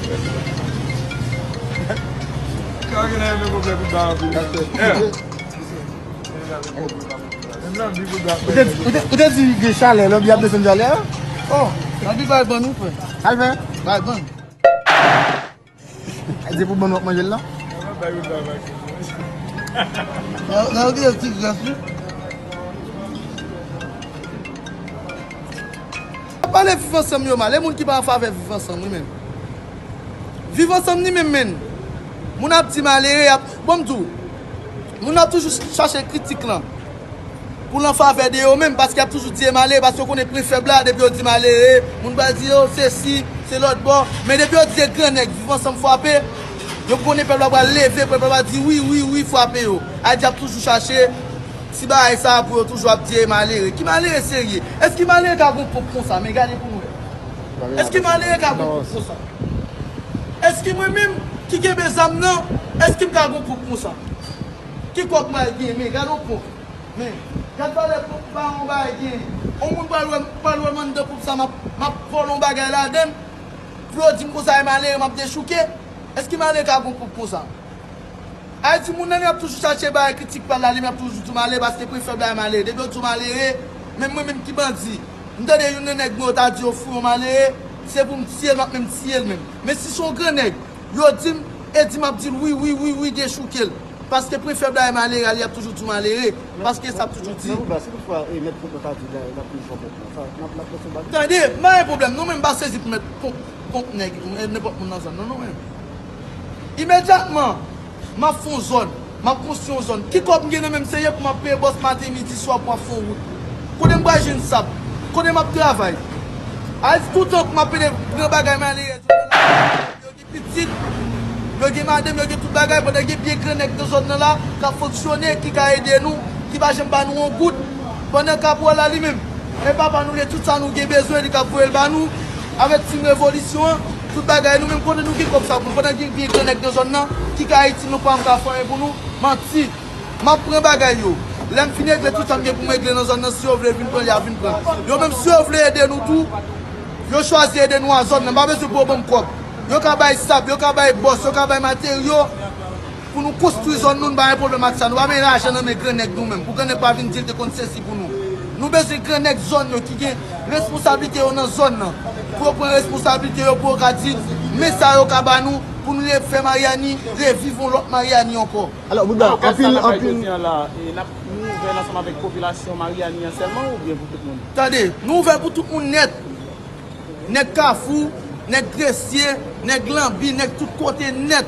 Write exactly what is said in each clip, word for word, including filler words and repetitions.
Ou te, ou te, ou te di gen chalè, lanbi ap desann chalè a? Oh, lanbi bay bann wi frè. Sa l fè? Bay bann. Di pou bann w ap manje l la? Nan, nan, ti gras wi. Pale viv ansanm yo mal. E moun ki pa an favè viv ansanm wi menm. Viv ansanm ni menm menm. Moun ap di malere, y ap, bon m di w, moun ap toujou chache kritik lan pou l an favè de yo menm, paske y ap toujou di e malere, paske yo konnen pwen fèb la, depi yo di malere, moun pral di yo sesi, se lòt bò. Men depi yo di e grannèg, viv ansanm frape, yo konnen pèp la pral leve, pèp la pral di wi, wi, wi, frape yo. Ayiti ap toujou chache ti bagay sa a pou yo toujou ap di e malere. Ki malere serye? Èske malere ka gon ponp konsa? Men gade pou nou wè. Èske malere ka gon ponp konsa? Èske mwen menm ki kenbe zam nan, èske m ka gon ponp konsa? Ki kòb mwen gen? Men gade yon ponp. Men, gad valè ponp ba yon bagay gen. Yon moun pral wè, pral wè m anndan ponp sa, m ap, m ap vòlè yon bagay ladann. Pou yo di m konsa e malere, m ap dechouke. Èske malere ka gon ponp konsa? Ayiti moun nan li ap toujou chache bagay kritik pa l la, li menm ap toujou di w malere, paske pwen fèb la e malere. Depi yo di w malere, menm mwen menm ki bandi, m tande youn nan nèg mwen yo ta di yo fou yon malere, se pou m tiye l, m ap menm tiye l menm. Men si se yon grannèg, yo di m, e di m ap di l wi, wi, wi, wi, dechouke l. Paske pwen fèb la e malere, li ap toujou di w malere, paske sa ap toujou di. Men Bouba, si toutfwa e mèt ponp lan ta di l ap toujou fè ponp lan, sa, n ap, n ap mete yon bagay. Tande, m pa gen pwoblèm non, men m pa sezi pou mèt ponp, ponp nèg, e, nenpòt moun nan zòn nan non, men. Imedyatman, m ap fè yon zòn, m ap konstwi yon zòn. Ki kòb m gen nan men m serye pou m ap peye bòs maten, midi, swa pou ap fè yon wout? Kote m pral jwenn sab? Kote m ap travay? Al toutan pou m ap pede pran bagay malere yo gen pitit, yo gen madanm, yo gen tout bagay, pandan gen pye grannèg nan zòn nan la k ap fonksyone, ki ka ede nou, ki pa janm ba nou yon goud, pandan Kapwòl la li menm, e papa nou li tout sa nou gen bezwen, li k ap voye l ba nou, avèk tim revolisyon an, tout bagay nou menm kote nou gen kòb sa pou nou, pandan gen pye grannèg nan zòn nan, ki ka itil nou, pa m ka fè anyen pou nou, manti. M ap pran bagay yo. Lè m fin regle tout sa m gen pou m regle nan zòn nan, si yo vle vin pran, y a vin pran. Yo menm, si yo vle ede nou tou, yo chwazi ede nou a zòn nan. M pa bezwen pou yo ban m kòb. Yo ka bay sab, yo ka bay bòs, yo ka bay materyo pou nou konstwi zòn nou, nou pa gen pwoblèm ak sa. Nou pa bezwen lajan nan men grannèg nou menm. Pou grannèg pa vin di l te konn sesi pou nou. Nou bezwen grannèg zòn yo ki gen responsablite yo nan zòn nan. Pou yo pran responsablite yo, pou yo ka di, men sa yo ka ba nou, pou nou refè Maryani, reviv yon lòt Maryani ankò. Alò, Bouba, anpil, anpil. Kounye a la, e, n ap, nou ouvè l ansanm avèk popilasyon Maryani an sèlman oubyen pou tout moun? Tande, nou ouvè pou tout moun nèt. Nèg Kafou, nèg Gresye, nèg Lanbi, nèg tout kote nèt.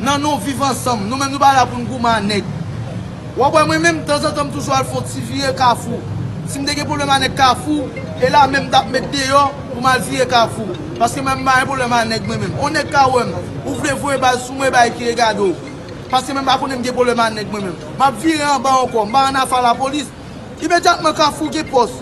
Nan non viv ansanm, nou menm nou pa la pou n goumen a nèg. W ap wè mwen menm, tanzantan m toujou al fè yon ti vire Kafou. Si m te gen pwoblèm a nèg Kafou, e la menm m t ap met deyò pou m al vire Kafou. Paske mwen m pa gen pwoblèm a nèg mwen menm. On nèg ka wè m, ou vle voye bal sou mwen, bagay ki regade w. Paske mwen m pa konnen m gen pwoblèm a nèg mwen menm. M ap vire anba ankò, m pa ann afè a lapolis. Imedyatman Kafou gen pòs.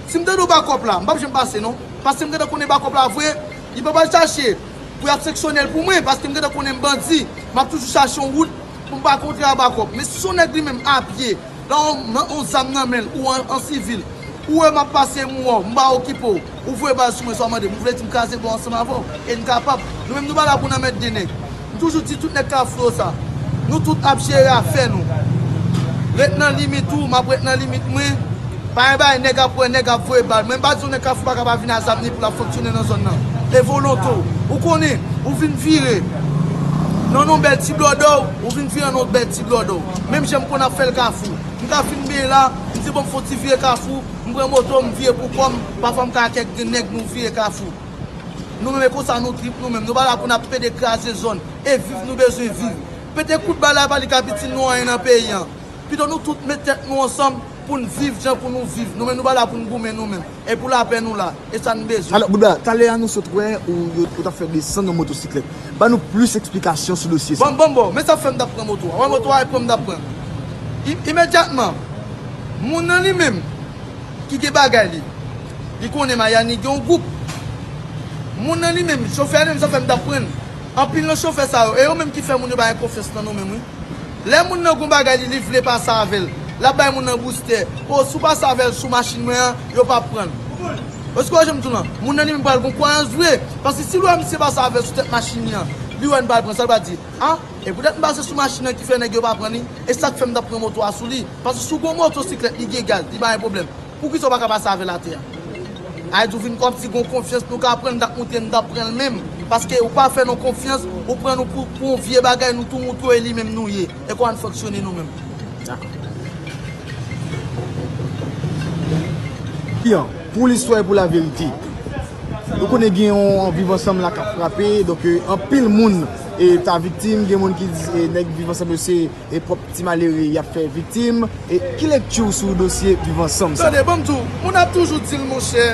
Si m tande w bakòp la, m p ap janm pase non. Paske m gentan konnen bakòp la vre, li pa pral chache pou y ap sanksyone l pou mwen, paske m gentan konnen m bandi. M ap toujou chache yon wout pou m pa kontre a bakòp. Men si se yon nèg li menm a pye, nan yon, nan yon zam nan men l, ou an, an sivil, ou wè m ap pase, m wè w, m pa okipe w, ou voye bal sou mwen, sa w mande m, ou vle di m kraze bò ansanm avè w, e n kapab. Nou menm nou pa la pou n anmède nèg. M toujou di tout nèg Kafou yo sa. Nou tout ap jere afè nou. Ret nan limit ou, m ap ret nan limit mwen. Pa gen bagay nèg ap wè, nèg ap voye bal. Mwen m pa di yon nèg Kafou pa ka pa vin a zam ni pou l ap fonksyone nan zòn nan. E volonte w. Ou konnen, ou vin vire. Nan yon bèl ti blòdò, ou vin vire nan yon bèl ti blòdò. Menm jan m konn ap fè l Kafou. M ka fin byen la, m di bon m fè yon ti vire Kafou, m pran moto, m vire pou kò m, pafwa m ka ak kèk nèg nou vire Kafou. Nou menm e konsa nou trip nou menm, nou pa la pou n ap pede kraze zòn, e viv nou bezwen viv. Pete kout bal la pa li k ap itil nou anyen nan peyi an. Pito nou tout met tèt nou ansanm pou n viv jan pou nou viv. Nou menm nou pa la pou n goumen nou menm. E pou lapè nou la. E sa n bezwen. Alò, Bouba, talè a nou sot wè ou, yo, ou t ap fè desann yon motosiklèt. Ban nou plis eksplikasyon sou dosye sa. Bon, bon, bon, men sa fè m t ap pran moto a. Wè moto a, e pran m t ap pran. I-, imedyatman, moun nan li menm, ki gen bagay li, li konnen Mayani gen yon gwoup. Moun nan li menm, chofè a li menm, sa fè m t ap pran. Anpil nan chofè sa yo, e yo menm ki fè moun yo pa gen konfyans nan nou menm, wi. Lè moun nan gon bagay li, li vle pase avè l, l ap bay moun nan boustè. O, si w pase avè l sou machin mwen an, yo p ap pran l. Èske w wè jan m di w lan? Moun nan li menm pral gon kwayans vre. Paske si l wè misye pase avè l sou tèt machin li an, li wè n pral pran sa, l pral di, a, e poutèt m pase sou machin nan ki fè nèg yo pa pran li, e sa k fè m t ap pran moto a sou li. Paske si w gon motosiklèt, li gen gaz, li pa gen pwoblèm. Poukisa w pa ka pase avè l atè a? Ay di w vin kòmsi gon konfyans nou ka pran, m t ap monte, m t ap pran l menm. Paske ou pa fè nou konfyans, ou pran nou pou, pou yon vye bagay, nou tou mouton e li menm nou ye. E kòman n fonksyone nou menm? Dakò. Pou listwa e pou laverite. Nou konnen gen yon viv ansanm la k ap frape, donk, e, anpil moun e ta viktim, gen moun ki di e nèg viv ansanm yo se e pwòp ti malere y ap fè viktim. E ki lekti w sou dosye viv ansanm sa? Tande, ban m di w, moun ap toujou di l, monchè,